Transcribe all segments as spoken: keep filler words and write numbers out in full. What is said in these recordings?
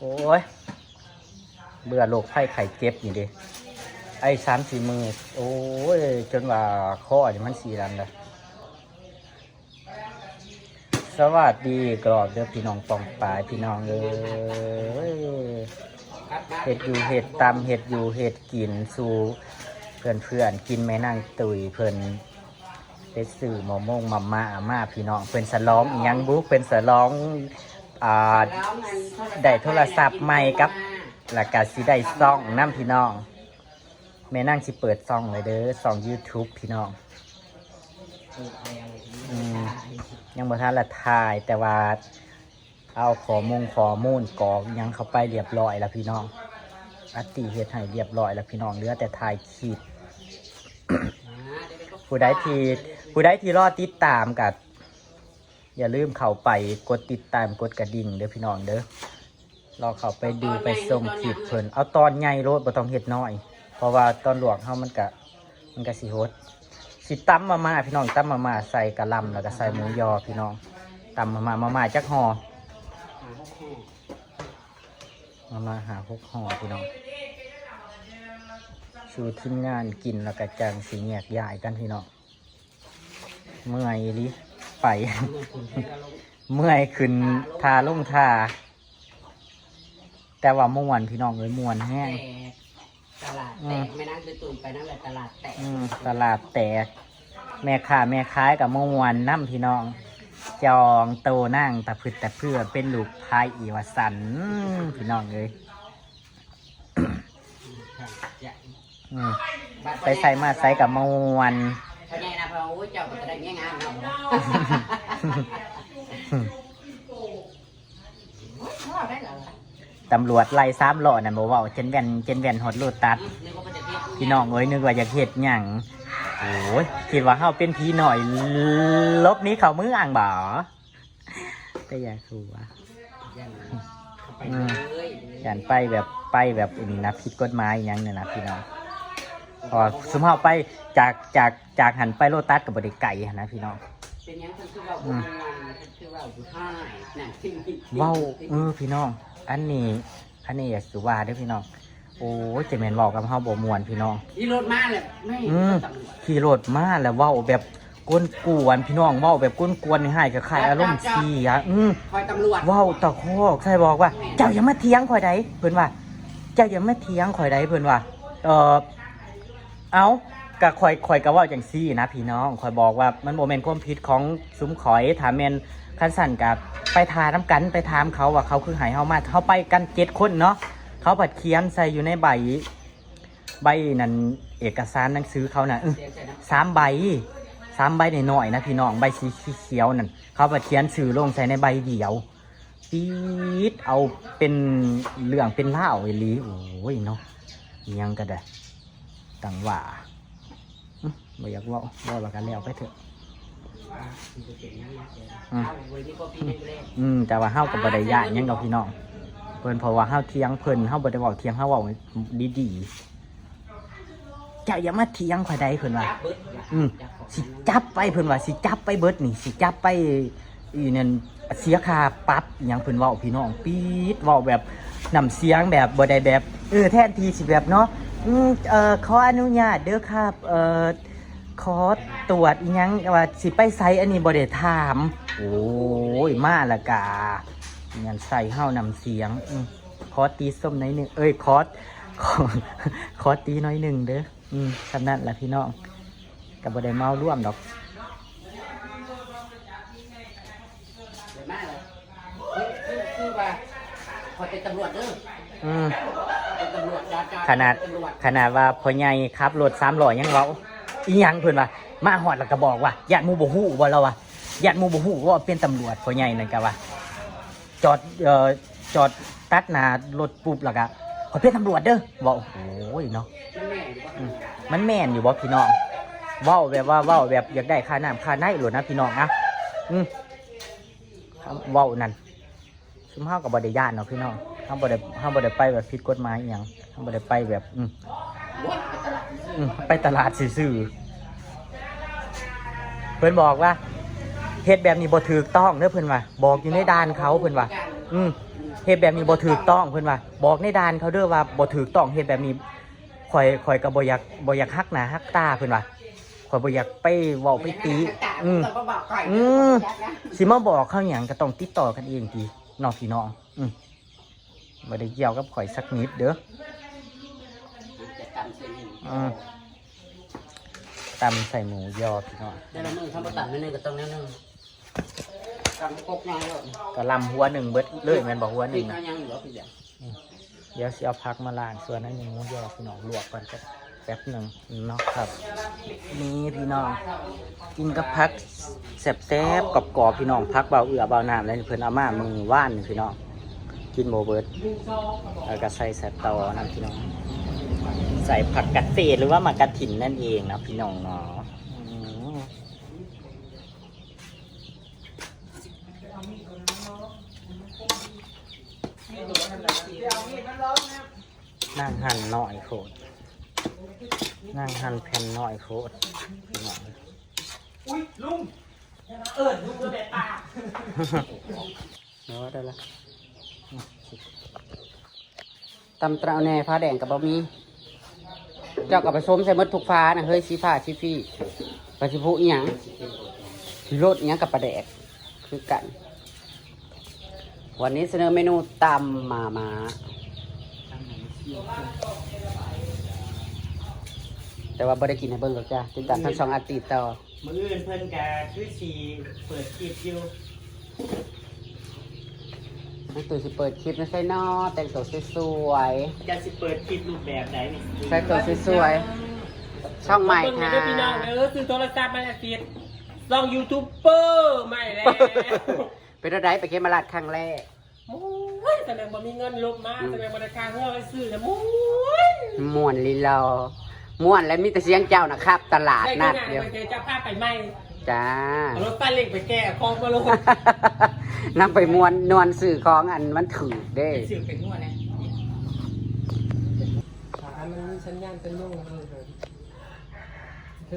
โอ้ย เบื่อโรคภัยไข้เจ็บนี่เด้ ไอสามสี่มื้อ โอ้ย จนว่าคอนี่มันสีนั่นเลย สวัสดีอีกรอบเด้อพี่น้องปองปายพี่น้องเอ้ย เฮ็ดอยู่เฮ็ดตำ เฮ็ดอยู่เฮ็ดกินสู่เพื่อนๆ กินแม่นางตุ้ยเพิ่น ไปซื้อหม้อมงมาม่ามาพี่น้อง เพิ่นสลองอิหยังบุ เพิ่นสลอง อ่า ได้โทรศัพท์ใหม่กับ แล้วก็สิได้ซ่องนำพี่น้อง แม่นางสิเปิดซ่องเลยเด้อ ซ่อง YouTube พี่น้อง อืม ยังบ่ทันละถ่าย แต่ว่าเอาข้อมูล ข้อมูลกรอกอิหยังเข้าไปเรียบร้อยแล้วพี่น้อง อัตติเฮ็ดให้เรียบร้อยแล้วพี่น้อง เหลือแต่ถ่ายคลิป ผู้ใดที่ ผู้ใดที่รอติดตามก็อย่าลืมเข้าไปกดติดตาม กดกระดิ่งเด้อพี่น้องเด้อ รอเข้าไปดูไปชมคลิปเพิ่น เอาตอนใหญ่โลด บ่ต้องเฮ็ดน้อย เพราะว่าตอนลวกเฮามันกะ มันกะสิหด สิตำมาม่าพี่น้อง ตำมาม่าใส่กะหล่ำ แล้วก็ใส่หมูยอพี่น้อง ตำมาม่า มาม่าจักห่อ มาม่าห้าหกห่อพี่น้อง สู่ทีมงานกินแล้วก็จั่งสิแยกย้ายกันพี่น้อง เมื่อยอีหลี ไป เมื่อยขึ้นท่าลงท่า แต่ว่าม่วนพี่น้องเอ้ย ม่วนแฮง แตก ตลาดแตก อืม แม่นางตุ้ยไปนั่นแหละ ตลาดแตก อืม ตลาดแตก แม่ค้าแม่ขายก็ม่วนนำพี่น้อง จองโตนั่งตะพึดตะเพื่อเป็นลูกพายอีว่าสัน พี่น้องเอ้ย อืม ไปใส่มาใส่กับม่วน พ่อใหญ่นะ พ่อ โอ้ย เจ้าก็จะได้เมียงามเนาะ โอ้ย พ่อได้เหรอ ตำรวจไล่สามล้อนั่นบ่เว้า เจนแว่น เจนแว่นฮอดโลตัส นึกว่าเป็นเด็กเรียนผู้ใหญ่ พี่น้องเอ้ย นึกว่าอยากเฮ็ดหยัง โอ้ย คิดว่าเฮาเป็นผีน้อย หลบหนีเข้าเมืองบ่ แต่อยากหัว ย่านไปเลย ย่านไปแบบ ไปแบบอันนี้นะ ผิดกฎหมายอิหยังเนี่ยนะพี่น้อง เพราะว่าซุมเฮาไปจาก จาก จากหั้นไปโลตัสก็บ่ได้ไกลหั้นนะพี่น้อง เป็นหยังเพิ่นคือเว้าบ่ม่วน เพิ่นคือเว้าอยู่ท้ายนั่น เว้า เออ พี่น้อง อันนี้ อันนี้อยากสิว่าเด้อพี่น้อง โอ้ย จะแม่นเว้ากับเฮาบ่ม่วนพี่น้อง ขี่รถมาเลย ไม่ อืม ตำรวจ ขี่รถมาแล้วเว้าแบบกวนๆ พี่น้อง เว้าแบบกวนๆ นี่ให้คล้ายๆ อารมณ์เสีย อืม คอยตำรวจ เว้าตะคอกใส่บอกว่า แม่น เจ้าอย่ามาเถียงข่อยใด เพิ่นว่า เจ้าอย่ามาเถียงข่อยใด เพิ่นว่า เอ่อ เอ้า ก็ข่อย ข่อยก็เว้าจั่งซี้นะพี่น้อง ข่อยบอกว่ามันบ่แม่นความผิดของซุมข่อย ถ้าแม่นคันซั้นก็ไปถ่านำกัน ไปถามเขาว่าเขาคือให้เฮามา เฮาไปกันเจ็ดคนเนาะ เขาผัดเขียนใส่อยู่ในใบ ใบนั่น เอกสารหนังสือเขาน่ะ เออ สามใบ สามใบน้อยๆ นะพี่น้อง ใบสีเขียวนั่น เขาผัดเขียนชื่อลงใส่ในใบเดียว ปี๊ด เอาเป็นเรื่องเป็นราวอีหลี โอ้ยเนาะ อิหยังก็ได้ ตังว่า อืม บ่อยากเว้า เว้าแล้วก็แล้วไปเถอะ อืม อืม แต่ว่าเฮาก็บ่ได้ย้านหยังดอกพี่น้อง เพิ่น เพราะว่าเฮาเถียงเพิ่น เฮาบ่ได้เว้าเถียง เฮาเว้าดีๆ เจ้าอย่ามาเถียงข่อยใด เพิ่นว่า อืม สิจับไป เพิ่นว่า สิจับไปเบิดนี่ สิจับไป อีนั่น เสียค่าปรับอิหยัง เพิ่นเว้าพี่น้อง ปี๊ด เว้าแบบน้ำเสียงแบบบ่ได้แบบ เออ แทนที่สิแบบเนาะ อืม เอ่อ ขออนุญาตเด้อครับ เอ่อ ขอตรวจอิหยัง ว่าสิไปไส อันนี้บ่ได้ถาม โอ้ย มาละกะ อิหยังใส่เฮาน้ำเสียง อืม ขอตีส้มหน่อยหนึ่ง เอ้ย ขอ ขอ ขอตีหน่อยหนึ่งเด้อ อืม ส่ำนั้นล่ะพี่น้อง ก็บ่ได้เมารวมดอก เดี๋ยวมาเลย คือ คือ คือว่า ขอยเป็นตำรวจเด้อ อืม เป็นตำรวจ จอด จอด ขนาด เป็นตำรวจ ขนาดว่าพ่อใหญ่ขับรถสามล้อยังเว้า อีหยังเพิ่นว่า มาฮอดแล้วก็บอกว่า ย่านหมู่บ่ฮู้บ่ ลาวว่า ย่านหมู่บ่ฮู้ว่าเป็นตำรวจ พ่อใหญ่นั่นก็ว่า จอด เอ่อ จอดตัดหน้ารถปุ๊บแล้วก็ "ข้อยเป็นตำรวจเด้อ" เว้า โอ้ยเนาะ มันแม่นอยู่บ่ อืม มันแม่นอยู่บ่พี่น้อง เว้าแบบว่า เว้าแบบอยากได้ค่าน้ำค่าในโลดนะพี่น้องนะ อืม เว้านั่น ซุมเฮาก็บ่ได้ย้านเนาะพี่น้อง เฮาบ่ได้ เฮาบ่ได้ไปแบบผิดกฎหมายอิหยัง เฮาบ่ได้ไปแบบ อืม อืม ไปตลาดซื่อๆ เพิ่นบอกว่า "เฮ็ดแบบนี้บ่ถูกต้องเด้อ" เพิ่นว่า บอกอยู่ในด่านเขา เพิ่นว่า อืม เฮ็ดแบบนี้บ่ถูกต้องเพิ่นว่า บอกในด่านเขาเด้อว่าบ่ถูกต้อง เฮ็ดแบบนี้ ข่อย ข่อยก็บ่อยาก บ่อยากหักหน้าหักตาเพิ่นว่า ข่อยบ่อยากไปเว้าไปติ อืม อืม สิมาบอกเขาหยังก็ต้องติดต่อกันเองติเนาะพี่น้อง อืม บ่ได้เกี่ยวกับข่อยสักนิดเด้อ จะตำใส่หนึ่ง อืม ตำใส่หมูยอพี่น้อง แต่ละมื้อเขาบ่ตำแนวหนึ่งก็ต้องแนวหนึ่ง ตำพวกง่ายแล้ว กะหล่ำหัวหนึ่งเบิดเลยแม่นบ่ หัวหนึ่ง พริก นะ เอายังเหลือพี่เดียว เดี๋ยวสิเอาผักมาล้างส่วนอันนี้หมูยอพี่น้องลวกก่อนจักแป๊บหนึ่งเนาะครับ นี่พี่น้อง กินกับผักแซ่บๆกรอบๆพี่น้อง ผักเบาเอื้อเบาน้ำแล้วเพิ่นเอามามื้อวานนี่พี่น้อง กินบ่เบิด แล้วก็ใส่สะตอนั่นพี่น้อง ใส่ผักกะเศษหรือว่าหมากกะถิ่นนั่นเองนะพี่น้องเนาะ อืม นางหั่นน้อยโพด นางหั่นแผ่นน้อยโพด พี่น้อง อุ้ยลุง เอิ้นลุงแล้วแม่ป้า เนาะ ได้ละ ตำตราวแหน่ ผ้าแดงก็บ่มี เจ้าก็ไปส้มใส่หมดทุกผ้านะ เฮ้ย สีผ้าสีฟี ไปสิผู้อีหยัง สิโลดอีหยังกับปลาแดก คือกัน วันนี้เสนอเมนูตำหม่าม้า แต่ว่าบ่ได้กินให้เบิ่งหรอกจ้า ติดตามทั้งสองอาทิตย์ต่อ มื้ออื่นเพิ่นก็คือสิเปิดคลิปอยู่ น้องตู่สิเปิดคลิปนะใช่เนาะ แต่งตัวสวยๆ จะสิเปิดคลิปรูปแบบใดนี่ ใส่ตัวสวยๆ ช่องใหม่ค่ะ เบิ่งหน่อยเด้อพี่น้องเด้อ ซื้อโทรศัพท์มาแล้วสิ ช่องยูทูบเบอร์ใหม่แล้ว เป็นอะไรไปเขมราชครั้งแรก โอ้ย แสดงบ่มีเงินลบมา อืม แสดงบ่ได้ค่าหัวไปซื้อแล้ว โอ้ย ม่วนลีลอ ม่วนและมีแต่เสียงเจ้านะครับ ตลาดนัด ได้ขนาด เดียว ไปเจอเจ้าภาพไปใหม่ จ้า เอารถป้ายเหล็กไปแก้ของมาลง นำไปม่วนนวลซื้อของอันมันถือเด้ ซื้อเป็นงวดนะ มันมีสัญญาณเป็นงวดเลย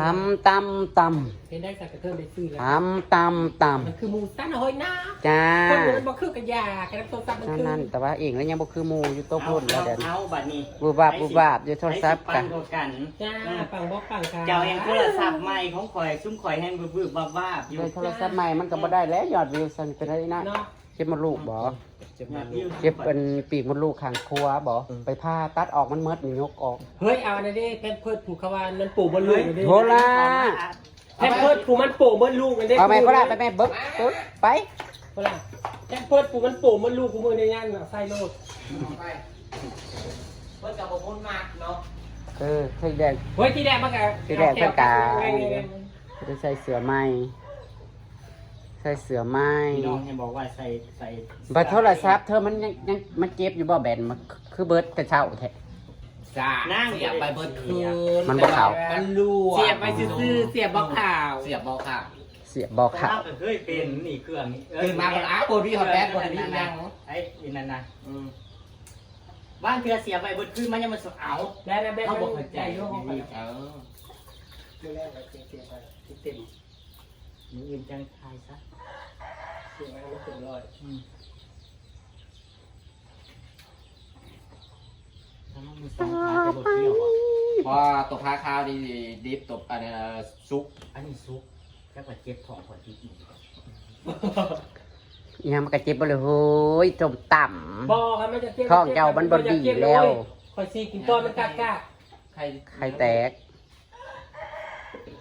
ตำ ตำ ตำ เห็นได้สักกระเทินได้ซื้อแล้ว ตำ ตำ ตำ มันคือหมูสั้นเฮ้ยนะ จ้า คนมันบ่คือกระยา กระโทรศัพท์มัน เท่า คือ นั้น แต่ว่าเองแล้วยังบ่คือหมู่อยู่โต๊ะ เอา พุ่นแล้วเดี๋ยว เอา เอาบัดนี้ บูบาบ ไอ้สิ บูบาบอยู่โทรศัพท์ ไอ้สิปัง กัน กว่ากัน จ้า อ่า ปังบ่ปังค่ะ เจ้าแห่งโทรศัพท์ใหม่ของข่อย ซุมข่อยแห่งวืบวืบวาบวาบอยู่ ด้วยโทรศัพท์ใหม่มันก็บ่ได้แล้วยอดวิวซั่นเป็นอะไรนะ เนาะ เจ็บมดลูกบ่ เจ็บมดลูก เจ็บเป็นปีกมดลูกข้างขวาบ่ อืม ไปผ่าตัดออกมันหมดนี่ยกออก เฮ้ย เอาอันนั้นดิ แพมเพิร์สผูกเขาว่านั้นปูมดลูกอันนี้ โหล่า แพมเพิร์สผูมันปูมดลูกอันนี้ เอาไหม โคราชไปแม่เบิก ปึ๊บ ไป โคราช แพมเพิร์สผูมันปูมดลูกกูมือในงานน่ะ ใส่โลด เพิ่นกับผมมากเนาะ เออ สีแดง เฮ้ย ที่แดงมันก็ สีแดงเพิ่นกะ เอาแก้ว จะใส่เสื้อใหม่ ใส่เสื้อใหม่ พี่น้องให้บอกว่าใส่ ใส่ บัดโทรศัพท์เธอมันยัง ยัง มันเจ็บอยู่บ่แบน มันคือเบิดแต่เช้าแท้ จ้า นั่ง เสียบไปเบิดคืน มันบ่เข้า มันรั่ว เสียบไปซื่อๆ เสียบบ่เข้า เสียบบ่เข้า เสียบบ่เข้า อ้าว ก็เคยเป็นนี่เครื่องนี่ เออ ตื่นมาก็อ้าว บ่มีฮอดแบต บ่มีหยัง ไอ้อีนั่นน่ะ อืม บางเทื่อเสียบไปเบิดคืนมันยังมาสเอา ได้ๆๆ เขาบ่เข้าใจ ได้ๆๆ เออ มื้อแรกก็เสียบไปเต็ม มื้ออื่นจังทายซะ เสียงมันก็เป็นร้อย อืม ถ้ามันมีสองขาจะบ่เกี่ยวอะ เพราะว่าตัวขาขาวนี่ดิบ ตัวอันนี้สุก อันนี้สุก แล้วก็เจ็บท้องพอดีอีก อีหยังมันก็เจ็บบ่เลย โฮ้ย ส้มตำ บ่ครับ มันจะเจ็บ ท้องเจ้ามันบ่ดีแล้ว ข่อยสิกินก้อนมันกากๆ ไข่ ไข่แตก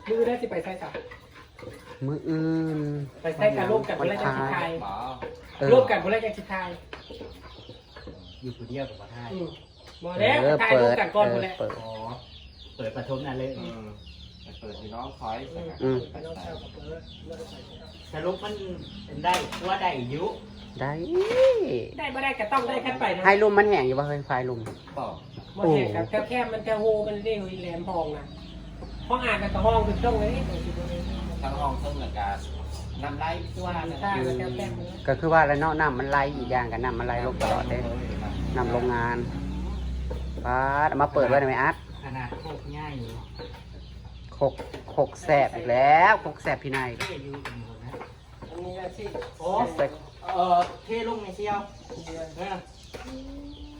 มื้อได้สิไปใส่ซะ มื้ออื่น ไปใส่กันร่วมกัน วัน เพิ่นแล้วจังสิทาย บ่ เออ ร่วมกันเพิ่นแล้วจังสิทาย อยู่ผู้เดียวกับบ่ทาย อืม บ่แล้ว เออ ทายร่วมกันก่อน เปิด เพิ่นแหละ เออ เปิด อ๋อ เปิดปฐมนั่นเลย อืม ไปเปิดอยู่น้องคอย อืม ไปใส่ ไปใส่ สรุปมันได้ ตัวได้อยู่ ได้ ได้บ่ได้ก็ต้องได้กันไปนะ ไฮลุมมันแห้งอยู่บ่เฮ้ย ไฮลุม บ่ บ่แห้งครับ โอ้ แถวแคบมันแถวโฮมันเด้เฮ้ย แหลมทองนะ ห้องอ่านกับห้องคือต้องเลย ทางห้องเพิ่งแล้วก็น้ำไหลตัวนั่นน่ะ ใช่ มันแถวแคบมัน ก็คือว่าแล้วเนาะ น้ำมันไหล อีกอย่างก็น้ำมันไหลลงตลอดเด้ น้ำโรงงาน ป๊าด เอามาเปิดไว้หน่อยไหมอัด ขนาดโคกใหญ่ โคก โคกแซ่บอีกแล้ว โคกแซ่บพี่นาย เท่อยู่กันหมดนะ อันนี้อาชีพ โอ้ ใส่ เออ เทลงในเสี่ยว เออ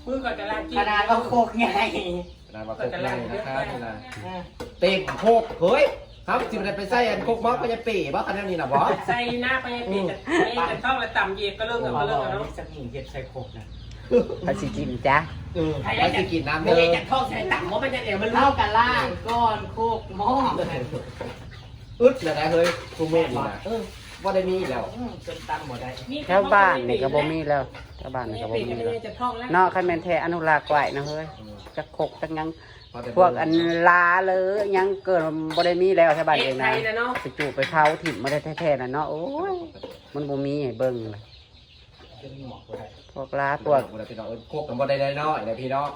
มือก่อนกำลังกิน ขนาดว่าโคกใหญ่ ขนาดว่าโคกใหญ่นะครับ นี่นะ เออ เต็มโคก เฮ้ย ครับ สิบ่ได้ไปใส่อันโคกหม้อพญาเป๋บ่ ขนาดนี้นะบ่ ใส่หน้าไปเอง อืม จะเองจะต้องมาตำเย็บก็เลิกกันก็เลิกกันเนาะ สักหนึ่งเย็บใส่โคกนะ ไปสิกินจ้ะ เออ ไปสิกินน้ำเด้อ ไม่ใช่จะทอดใส่ตังค์ว่ามันจะเดี๋ยวมันรู้ เท่ากับล่างก้อนโคกหม้อ อึดแล้วนะเฮ้ย กูเมื่อยอยู่นะ เออ บ่ได้มีแล้ว อืม จนตำบ่ได้ แถวบ้านนี่ก็บ่มีแล้ว แถวบ้านนี่ก็บ่มีแล้ว เนาะ คันแม่นแท้อนุรักษ์ไว้นะเฮ้ย จักคกจักหยัง พวกอันลาเลยยังเกิดบ่ได้มีแล้วแถวบ้านเองนะ เฮ็ดไทยนะเนาะ ไปจูบไปเผาถิ่มบ่ได้แท้ๆนะเนาะ โอ้ย มันบ่มีให้เบิ่งเลย พวกลาพวก พี่น้องเอ้ย โคกกันบ่ได้น้อยๆนะพี่น้อง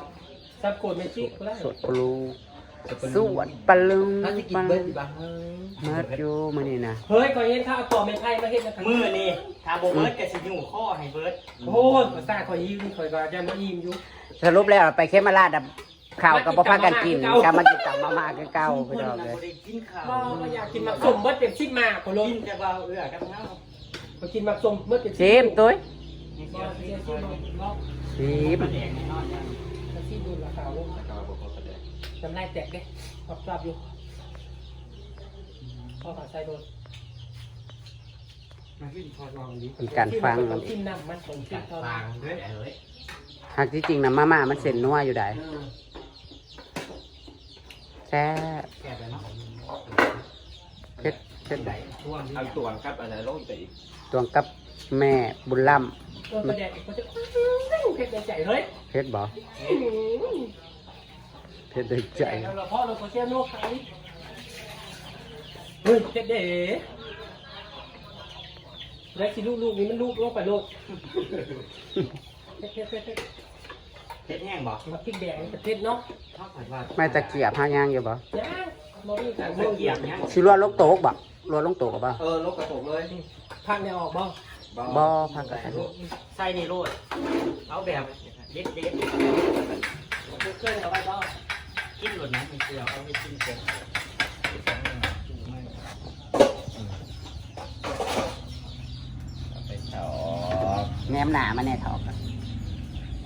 สับโกนไม่จิกก็ได้ สวดปลู สวดปลู ถ้าสิกินเบิดอยู่บ้างเฮ้ย เมิดอยู่มื้อนี้นะ เฮ้ย ก็เห็นเขาเอาปอไม้ไผ่มาเฮ็ดนะ มื้อนี่ ถ้าบ่เมิดก็สิอยู่ข้อให้เบิด โอ้ย ภาษาข่อยหิวนี่ข่อยก็ยังบ่อิ่มอยู่ สรุปแล้วไปเขมราชอะ ข้าวก็บ่พากันกิน กลับมากินตำมาม่าคือเก่า พี่น้องเอ้ย บ่ได้กินข้าว บ่ บ่อยากกินหมากส้ม เบิดเป็นสิบหมาก ข้อยลง กินแต่เบาเอื้อกับเงา ข้อยกินหมากส้ม เบิดเป็นสิบ ชิมตุ้ย บ่ เสียชิมบ่ ชิม แดงแน่นอนเนี่ย ชิมดูราคาลูก น้ำลายแตกเด้ ชอบๆอยู่ พ่อขอใส่โดน มันขึ้นพอลองดิ เป็นการฟังมันอีก กินน้ำมันของกินตอน ฟังด้วยเอ้ย หากที่จริงนะมาม่ามันเส้นนัวอยู่ได้ เออ แซ่บ แซ่บเลยเนาะ เผ็ด เผ็ด ไหนช่วงนี้ เอาตวงครับ อันนั้นลงไปอีก ตวงกับแม่บุญล้ำ เออ ประเดี๋ยวก็จะ เผ็ดในใจเลย เผ็ดบ่ อืม เผ็ดในใจ แล้วเราพ่อเราขอเสียนวกไป เฮ้ย เผ็ดเด้ แล้วสิลูกๆนี่มันลูกลงไปโลด เผ็ดเผ็ดเผ็ดเผ็ด เผ็ดแห้งบ่ มาพริกแดงมันจะเผ็ดเนาะ ถ้าผัดว่า ไม่ตะเกียบหายังอยู่บ่ ยังบ่มีการ ตะเกียบยัง สิลวกลงโต๊ะบ่ ลวกลงโต๊ะบ่ เออ ลวกกระโตกเลย ผักเนี่ยออกบ่ บ่ ผักกระโตก ใส่นี่โลด เอาแบบเด็ดเด็ด เพื่อนเอาไว้บ่ กินโลดนะ มีเกลือเอาไปกินเสร็จ ไปต่อ แนมหน้ามาแน่ ถอก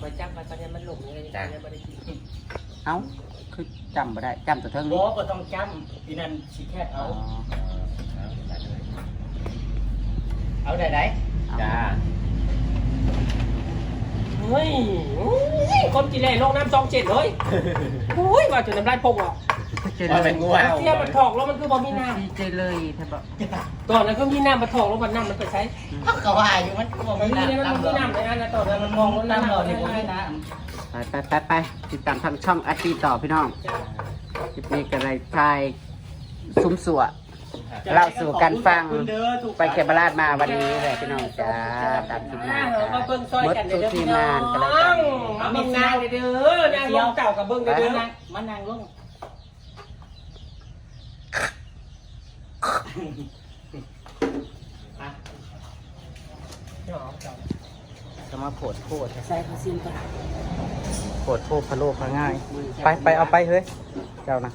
คอยจับมันประเด็นมันหลงเลย จ้ะ ยังบ่ได้กิน เอ้า คือจำบ่ได้ จำตัวเทิง บ่ นี่ บ่ต้องจำ อีนั่นสิแคบเอา อ๋อ เอาได้ไหน เอา จ้า เฮ้ย อุ้ย คนกินแล่ลงน้ำซองเจ็ดเฮ้ย อุ้ย ว่าจนน้ำลายพกอ่ะ เจ ว่าเป็น ริญ งัว เสียมันถอกแล้วมันคือบ่มีน้ำ ดีใจเลยแท้บ่ ก่อนนั้นก็มีน้ำมาถอกแล้วมันน้ำมันไปใช้ เขาก็ว่าอยู่มันก็บ่มีน้ำ มันมีน้ำในอันนั้นตอนนั้นมันมองว่าน้ำหล่อนี่บ่มีน้ำ ไปไปไปไป ติดตามทางช่องอาร์ตี้ต่อพี่น้อง คลิปนี้ก็ได้ถ่ายสุมสั่ว เล่าสู่กันฟัง ไปเขมราชมาวันนี้แหละพี่น้องจ้า ตามคลิปหน้าจ้า มาเบิ่งซอยกันเด้อพี่น้อง หมดทุกทีมงานก็แล้วกัน มาเบิ่งนางเด้อนางลงเก่ากับเบิ่งเด้อ มานั่งลง จะมาโผดโผด ใส่ข้าวซิมก่อน โผดโผดพะโล้พะง่าย ไปไปเอาไปเฮ้ย เจ้านะ